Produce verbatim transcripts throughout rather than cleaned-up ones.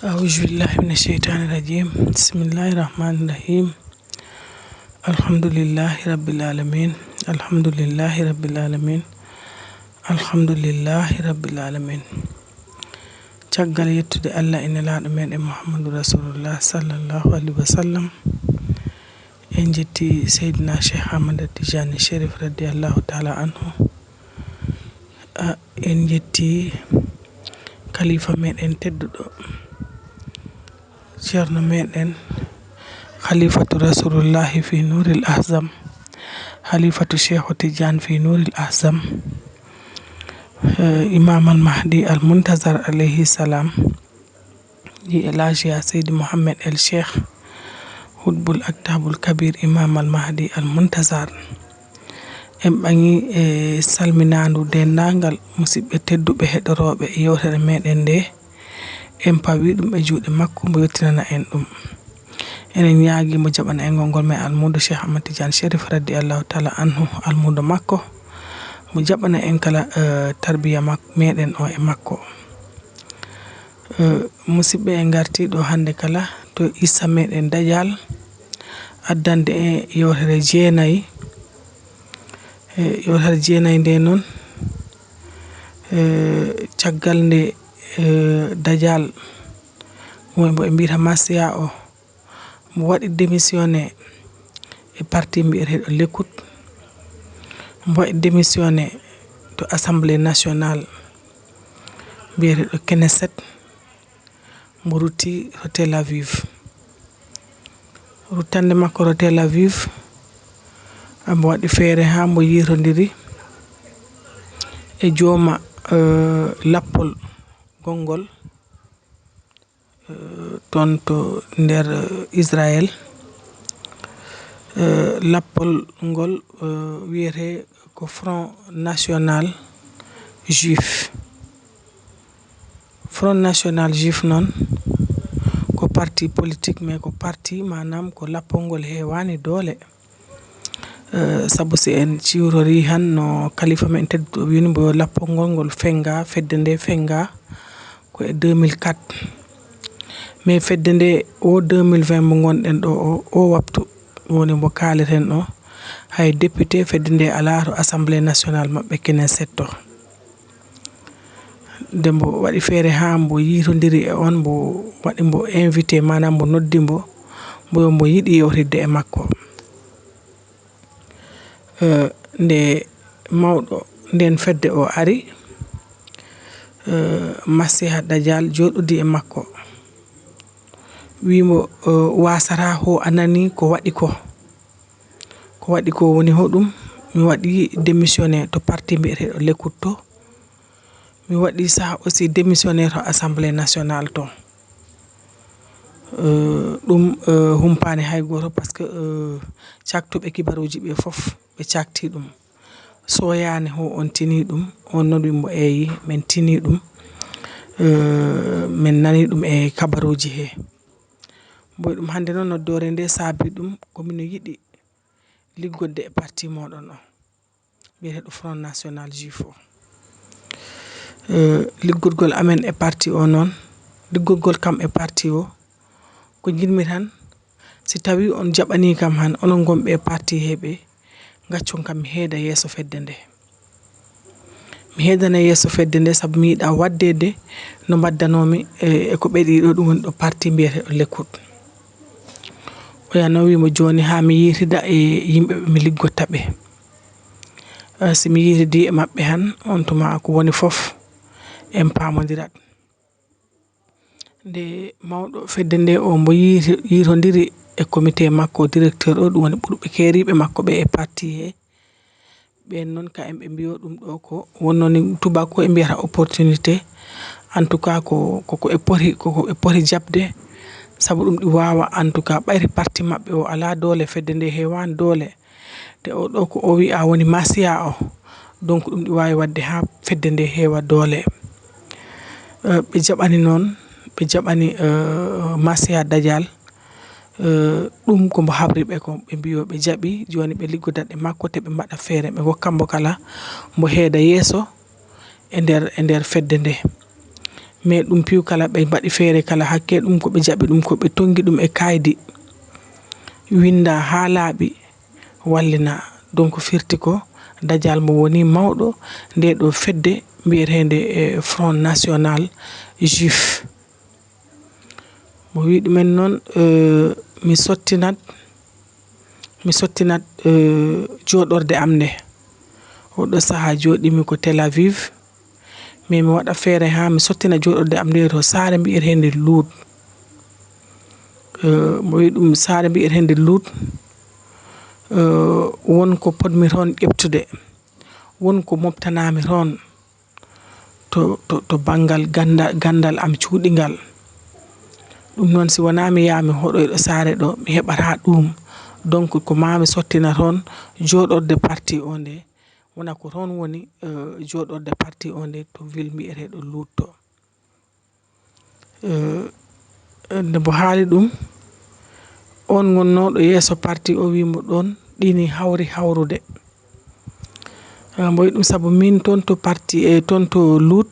أعوذ بالله من الشيطان الرجيم. بسم الله الرحمن الرحيم. الحمد لله رب العالمين. الحمد لله رب العالمين. الحمد لله رب العالمين. Caggal yettude Allah e Nelaaɗo meɗen Muhammadu Rasulullah sallallahu alaihi wa sallam, en jetti Seydina Cheikh Ahmad Tijani Cherif radiyallahu taala anhu. En jetti kalifa meɗen tedduɗo, ceerno meɗen, khalifatu Rasulullahi fi Nuril Ahzam, khalifatu Cheikhu Tidiane fi Nuril Ahzam, Imam al Mahdi al Muntazar alayhi salam, di El Hadji Seydi Mohamed El Cheikh, Hutbul Aktabul Kabir, Imam al Mahdi al Muntazar. En ɓaŋi e salminaandu denndaangal musidɓe tedduɓe heɗorooɓe yewtere meɗen nde. En pawi ɗum e juuɗe makko, mbo yettinana en ɗum. Enen ñaagi mo jaɓana en ngol ngol men almuudo Cheikh Ahmad Tidiane Cherif radiyallahu taala anhu, almuudo makko, mo jaɓana en kala tarbiya meɗen o e makko. Musidɓe, en ngarti ɗo hannde kala to issa meɗen Dajal, addande en yewtere jeenayi. Yewtere jeenayi nde noon, caggal nde Dajal woni mbo ɓe mbiyata Masiya o, mbo waɗi démissionné e parti mbiyeteeɗo Lekut, mbo waɗi démissionné to Assemblée nationale mbiyeteeɗo Knesset, mbo rutti to Tel Aviv. Ruttande makko to Tel Aviv, mbo waɗi feere haa mbo yiitondiri e jooma lappol gonngol toon to nder Israël. Lappol ngol wiyetee ko Front National Juif. Front National Juif noon ko parti politique, mais ko parti, maanaam ko lappol ngol heewaani doole. Sabu si en ciwtori han no kalifa men tedduɗo wiyni mbo lappol ngol ngol fennga, fedde nde fennga ko e deux mille quatre. Mais fedde nde o deux mille vingt mo ngonɗen ɗo o, o waptu woni mbo kaaleten ɗo, hay député fedde nde alaa to Assemblée nationale maɓɓe Knesset to. Nde mbo waɗi feere haa mbo yiitondiri e on, mbo waɗi mbo invité, maanaam mbo noddi mbo, mbo yo mbo yiɗi yewtidde e makko. Nde mawɗo nden fedde o ari, Masiha Dajal jooɗodi e makko, wii mbo, waasata ho a nani ko waɗi ko. Ko waɗi ko woni hoɗum? Mi waɗi démissionné to parti mbiyeteeɗo Lekut to. Mi waɗi saha aussi démissionné to Assemblée nationale to. Ɗum humpaani hay gooto, parce que caktuɓe kibaruuji ɓe fof ɓe cakti ɗum. Soyaani ho on tini ɗum, on noon wii mbo eeyi, men tini ɗum, men nani ɗum e kabaruuji he. Mboy ɗum hannde noon noddoore nde saabi ɗum ko mino yiɗi liggodde e parti mooɗon o, wiyeteeɗo Front National Juif o. Liggorgol amen e parti o noon, liggorgol kam e parti o, ko njiɗmi tan, si tawii on jaɓanii kam han, onon ngonɓe e parti he ɓe, ngaccon kam mi heeda yeeso fedde nde. Mi heedana yeeso fedde nde, sabu mi yiɗaa waɗdeede no mbaɗdanoomi e, e ko ɓeɗi ɗo, ɗum woni ɗo parti mbiyeteeɗo Lekut. Oya noon wii mbo jooni haa mi yiitida e yimɓe ɓe mi liggotta ɓe. Si mi yiitidii e maɓɓe han, on tuma ko woni fof, en paamondirat. Nde mawɗo fedde nde o mbo yiiti-, yiitondiri e comité makko, directeur o, ɗum woni ɓurɓe keeriiɓe makko ɓe e parti he. Ɓeen noon ka en ɓe mbiyo ɗum ɗo ko wonno ni tubako e mbiyata opportunité. En tout cas ko, ko, ko e poti, ko, ko e poti jaɓde, sabu ɗum ɗi waawa en tout cas ɓayri parti maɓɓe o alaa doole, fedde nde heewaani doole. Te o ɗo ko o wiya woni Masiya o. Donc ɗum ɗi waawi waɗde haa fedde nde heewa doole. Eh, ɓe jaɓani noon, ɓe jaɓani, eh, Masiya Dajal. Eh, ɗum ko mbo habri ɓe ko, ɓe mbiyo ɓe jaɓi, jooni ɓe liggodat e makko te ɓe mbaɗa feere, ɓe ngokka mbo kala mbo heeda yeeso e nder, e nder fedde nde. Mais ɗum piiw kala ɓe mbaɗi feere kala, hakke ɗum ko ɓe jaɓi ɗum, ko ɓe tonngi ɗum e kaydi, winnda haa laaɓi, wallina. Donc firti ko Dajjal mo woni mawɗo nde ɗo fedde mbiyeteende, eh, Front National Juif. Mo wi ɗumen noon, eh, mi sottinat, mi sottinat, eh, jooɗorde am nde. Oɗo sahaa jooɗimi ko Tel Aviv, mais mi waɗa feere haa mi sottina jooɗorde am nde to saare mbiyeteende Luut. Eh, mo wi ɗum saare mbiyeteende Luut, eh, won ko potmi toon ƴeftude, won ko moftanami toon to, to, to banngal ganda-, ganndal am cuuɗingal. Ɗum noon, si wonaa mi yaha mi hoɗoyɗo saare ɗo, mi heɓata ɗum. Donc, ko maa mi sottina toon jooɗorde parti o nde, wona ko toon woni, eh, jooɗorde parti o nde to ville mbiyeteeɗo Luut to. Eh, nde mbo haali ɗum, on ngonnooɗo yeeso parti o wi mo ɗoon, ɗini hawri hawrude. Eh, mbo wi ɗum sabu min toon to parti, e toon to Luut,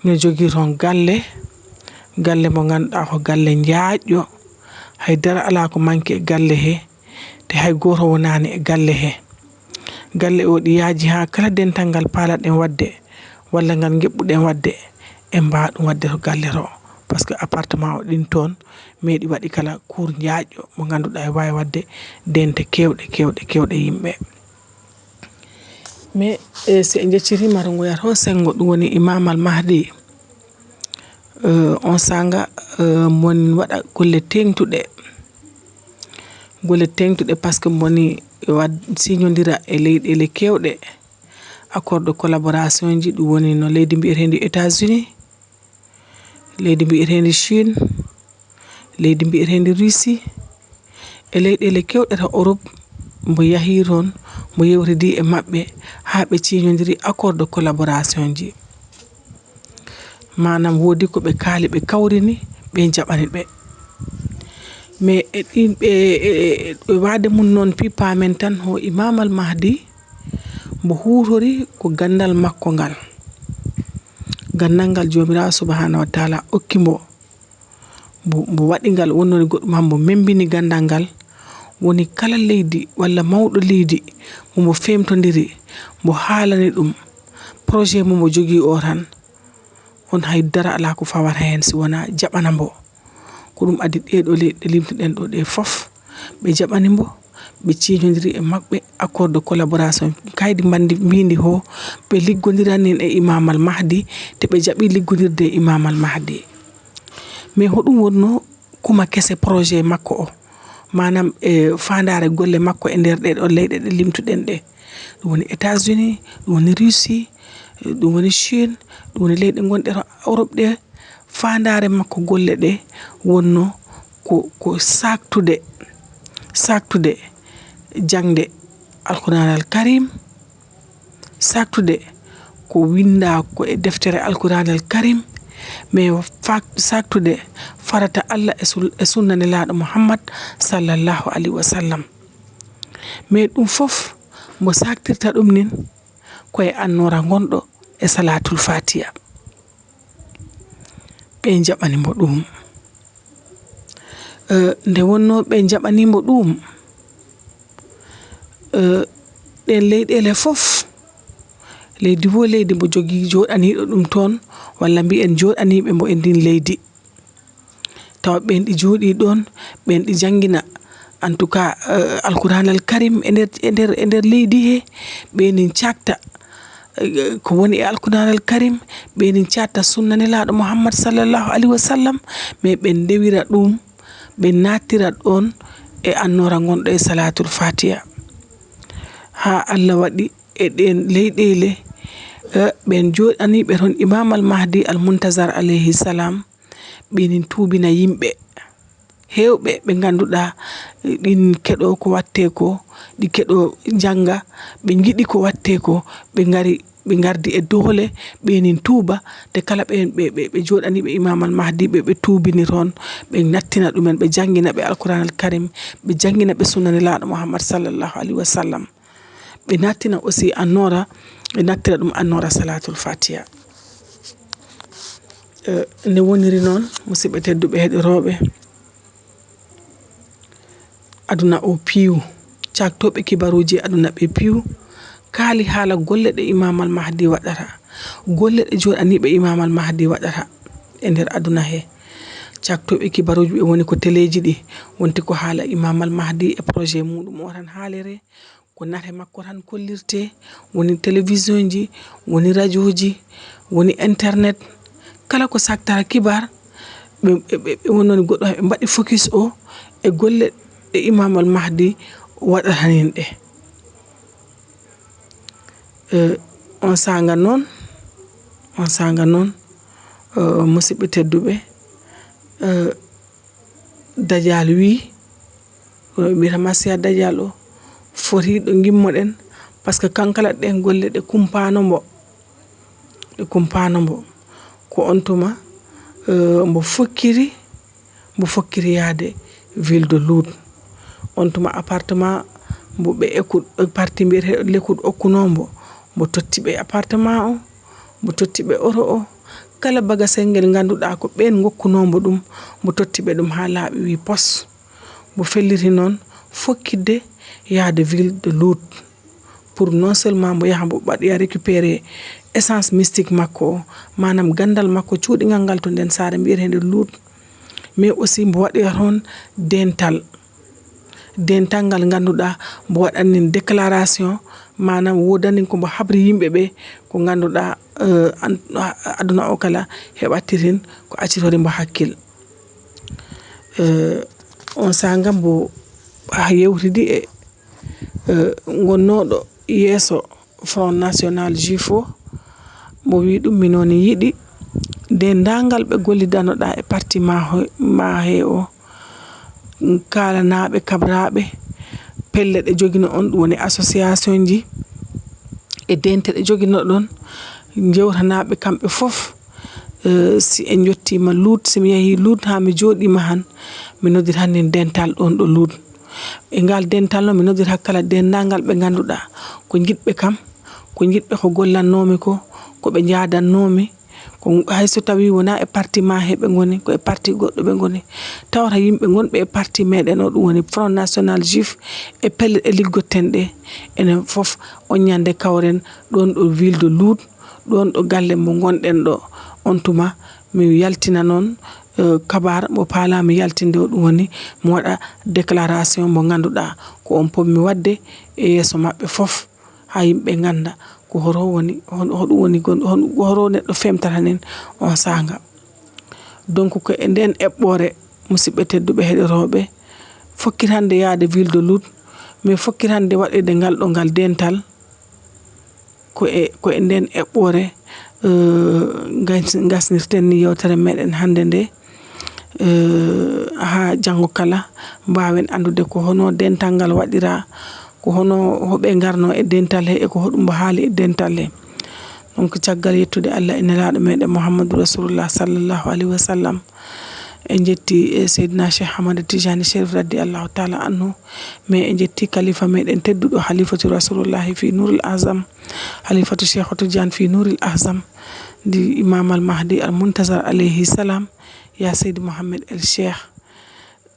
miɗo jogii toon galle, galle mo ngannduɗaa ko galle njaajɗo, hay dara alaa ko manki e galle he, te hay gooto wonaani e galle he. Galle o ɗi yaaji haa kala dental ngal paalaɗen waɗde, walla ngal ngeɓɓuɗen waɗde, en mbaawa ɗum waɗde to galle to. Par ce que appartement o ɗin toon, meeɗi waɗi kala cour njaajɗo mo ngannduɗaa e waawi waɗde dente keewɗe, keewɗe, keewɗe yimɓe. Mais, eh, si en njeccitiima to ngoya to senngo, ɗum woni Imam Al Mahdi. Eh, on saanga, eh, mon waɗa golle teeŋtuɗe. Golle teeŋtuɗe par ce que moni wad-, signondira e leyɗeele keewɗe. Accord de collaboration ji, ɗum woni no leydi mbiyeteendi États-Unis, leydi mbiyeteendi Chine, leydi mbiyeteendi Russie, e leyɗeele keewɗe to Europe, mbo yahii toon, mbo yewtidii e maɓɓe, haa ɓe ciiñondiri accord de collaboration ji. Maanaam, woodi ko ɓe kaali, ɓe kawrini, ɓe njaɓani ɓe. Mais e ɗin, ɓe, e, e, e waade mum noon, pippaa men tan, ho Imam Al Mahdi, mbo huutori ko ganndal makko ngal. Ganndal ngal Joomiraaɗo Subhaanahu wa Taala okki mbo. Mbo, mbo waɗi ngal, wonnori goɗɗum han, mbo memmbini ganndal ngal. Woni kala leydi walla mawɗo leydi mo mbo feemtondiri, mbo haalani ɗum projet mo mbo jogii o tan, on hay dara alaa ko fawata heen si wonaa jaɓana mbo. Ko ɗum addi ɗee ɗoo leyɗe ɗe limtuɗen ɗoo ɗee fof, ɓe jaɓani mbo, ɓe ciiñondiri e maɓɓe accord de collaboration, kaydi mbanndi mbiindi ho, ɓe liggondirani en e Imam Al Mahdi, te ɓe jaɓi liggondirde e Imam Al Mahdi. Mais hoɗum wonnoo kuma kese projet makko o? Maanaam, e faandaare golle makko e nder ɗee ɗoo leyɗe ɗe limtuɗen ɗe. Ɗum woni États-Unis, ɗum woni Russie, ɗum woni Chine, ɗum woni leyɗe gonɗe to Europe ɗe. Faandaare makko golle ɗe wonnoo ko, ko saaktude, saaktude jaŋde Alquraan Al Karim, saaktude ko winndaa ko e deftere Alquraan Al Karim, mais fa-, saaktude farata Allah e sul-, e sunna Nelaaɗo Muhammad sallallahu alayhi wa sallam. Mais ɗum fof mbo saaktirta ɗum nin ko e annoora ngonɗo e Salaatul Faatiha. Ɓe njaɓani mbo ɗum. Eh, nde wonnoo ɓe njaɓani mbo ɗum, eh, ɗen leyɗeele fof, leydi wo leydi mbo jogii jooɗaniiɗo ɗum toon, walla mbiyen jooɗaniiɓe mbo e ndin leydi. Tawa ɓen ɗi jooɗii ɗoon, ɓen ɗi janngina, en tout cas, eh, Alquraan Al Karim e nder, e nder, e nder leydi he, ɓe nin caakta, eh, ko woni e Alquraan Al Karim, ɓe nin caakta sunna Nelaaɗo Muhammad sallallahu alayhi wa sallam, mais ɓe ndewira ɗum, ɓe nattira ɗoon e annoora ngonɗo e Salaatul Faatiha. Haa Allah waɗi e ɗeen leyɗeele, eh, ɓen jooɗaniiɓe toon Imam Al Mahdi Al Muntazar alayhi salam, ɓe nin tuubina yimɓe heewɓe ɓe ngannduɗaa ɗin keɗoo ko wattee ko, ɗi keɗoo njannga, ɓe njiɗi ko wattee ko, ɓe ngari, ɓe ngardi e doole, ɓe nin tuuba, te kala ɓe, ɓe, ɓe, ɓe jooɗaniiɓe Imam Al Mahdi, ɓe, ɓe tuubini toon, ɓe nattina ɗumen, ɓe janngina ɓe Alquraan Al Karim, ɓe janngina ɓe sunna Nelaaɗo Muhammad sallallahu alayhi wa sallam. Ɓe nattina aussi annoora, ɓe nattira ɗum annoora Salaatul Faatiha. Eh, nde woniri noon, musidɓe tedduɓe heɗorooɓe, aduna o piiw, caaktooɓe kibaruuji e aduna ɓe piiw, kaali haala golle ɗe Imam Al Mahdi waɗata, golle ɗe jooɗaniiɓe Imam Al Mahdi waɗata e nder aduna he. Caaktooɓe kibaruuji ɓe woni ko teleeji ɗi, wonti ko haala Imam Al Mahdi e projet muɗum o tan haalere, ko nate makko tan kollirte, woni télévision ji, woni radio ji, woni internet. Kala ko saktata kibar, ɓe, ɓe, ɓe, ɓe woni noon goɗɗo, ɓe mbaɗi focus o e golle ɗe Imam Al Mahdi waɗata heen ɗe. Eh, on saanga noon, on saanga noon, eh, musidɓe tedduɓe, eh, Dajal wii, ko ɓe mbiyata Masiya Dajal o, foti ɗo ngimmoɗen, par ce que kankala ɗen golle ɗe kumpaano mbo, ɗe kumpaano mbo. Ko on tuma, eh, mbo fokkiri, mbo fokkiri yaade ville de Loud. On tuma appartement mbo ɓe ekku, parti mbiyeteeɗo Lekud okkunoo mbo, mbo totti ɓe appartement o, mbo totti ɓe oto o. Kala bagasel ngel ngannduɗaa ko ɓeen ngokkunoo mbo ɗum, mbo totti ɓe ɗum haa laaɓi wii pos. Mbo felliti noon fokkitde yaade ville de Loud. Pour non seulement mbo yaha mbo waɗoya récupérer essence mystique makko o, maanaam ganndal makko cuuɗingal ngal to nden saare mbiyeteende Loud, mais aussi mbo waɗoya toon dental. Dental ngal ngannduɗaa mbo waɗani déclaration, maanaam woodani ko mbo habri yimɓe ɓe, ko ngannduɗaa, eh, an-, a-, aduna o kala heɓa tirin ko accitori mbo hakkil. Eh, on saanga mbo yewtidi e, eh, ngonnooɗo yeeso Front National Juif o, mbo wii ɗum, "Miin noon yiɗi denndaangal ɓe gollidanoɗaa e parti ma ho-, ma he o, kaalanaaɓe, kabraaɓe, pelle ɗe jogino on, ɗum woni association ji e dente ɗe joginoɗon, njewtanaaɓe kamɓe fof, eh, si en njottiima Luut, si mi yahii Luut haa mi jooɗiima han, mi noddira han nin dental ɗoon ɗo Luut." E ngal dental noon, mi noddirta kala denndaangal ɓe ngannduɗaa ko njiɗɓe kam, ko njiɗɓe ko gollannoomi ko, ko ɓe njaadannoomi, ko hay so tawii wonaa e parti ma he ɓe ngoni, ko e parti goɗɗo ɓe ngoni. Tawata yimɓe ngonɓe e parti meɗen o, ɗum woni Front National Juif, e pelle ɗe liggotten ɗe, enen fof on ñande kawren ɗoon ɗo ville de Luut, ɗoon ɗo galle mbo ngonɗen ɗo. On tuma, mi yaltina noon, eh, kabaar mbo paalaami yaltinde o, ɗum woni mi waɗa déclaration mbo ngannduɗaa ko on pommi waɗde e yeeso maɓɓe fof, haa yimɓe ngannda ko hoto woni, hon-, hoɗum woni gon-, hon-, ko hoto neɗɗo femtata nen on saanga. Donc, ko e ndeen eɓɓoore, musidɓe tedduɓe heɗotooɓe, fokkitande yaade ville de Luut, mais fokkitande waɗirde ngal ɗo ngal dental, ko e, ko e ndeen eɓɓoore, eh, ngas-, ngasnirten ni yewtere meɗen hannde nde, eh, haa janngo kala mbaawen anndude ko hono dental ngal waɗiraa, ko hono hoɓe ngarno e dental he, e ko hoɗum mbo haali e dental he. Donc, caggal yettude Allah e Nelaaɗo meɗen Muhammadu Rasulullah sallallahu alayhi wa sallam, en njetti, eh, Seydina Cheikh Ahmad Tijani Cherif radiyallahu taala anhu, mais en njetti kalifa meɗen tedduɗo, Halifatu Rasulullahi fi Nuril Azam, Halifatu Cheikh Tidiane fi Nuril Azam, di Imam Al Mahdi Al Muntazar alayhi salam, ya Seydi Mohammed El Cheikh.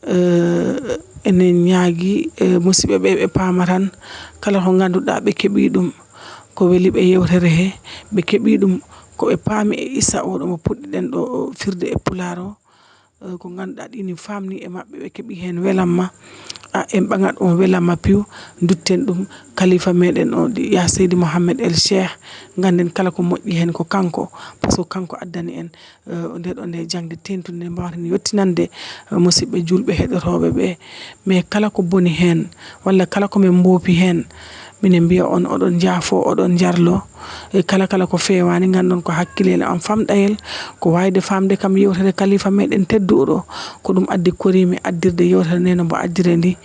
Eh, enen ñaagi, eh, musidɓe ɓe, ɓe paama tan kala ko ngannduɗaa ɓe keɓii ɗum, ko weli ɓe yewtere he, ɓe keɓii ɗum, ko ɓe paami e isa o ɗo mo puɗɗiɗen ɗo o firde e pulaar o, eh, ko ngannduɗaa ɗini faamni e maɓɓe, ɓe keɓii heen welamma, a, en ɓaŋat on welamma piw, ndutten ɗum kalifa meɗen o, ɗi, ya Seydi Mohammed El Cheikh, ngannden kala ko moƴƴi heen ko kanko, par ce que kanko addani en, eh, nde ɗo nde jaŋde teeŋtunde, nde mbaawten yottinande, eh, musidɓe juulɓe heɗotooɓe ɓe. Mais kala ko boni heen, walla kala ko min mboopi heen, minen mbiya on, oɗon njaafo, oɗon njarlo. E kala, kala ko feewaani, nganndon ko hakkilel am famɗayel, ko waayde faamde kam yewtere kalifa meɗen tedduɗo. Ko ɗum addi koriimi addirde yewtere nde no mbo addire ndi.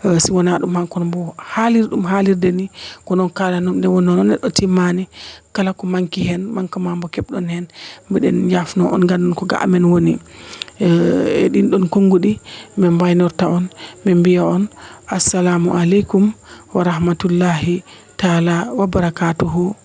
Eh, si wonaa ɗum han, kono mbo haaliri ɗum haalirde ni, ko noon kaalanum nde wonnoo noon, neɗɗo timmaani. Kala ko manki heen, manquement mbo keɓɗon heen, mbiɗen njaafnoo on, nganndon ko ga amen woni. Eh, e ɗin ɗon konnguɗi, min mbaynorta on, min mbiya on, assalamu aleykum wa rahmatullahi taala wa barakatuhu.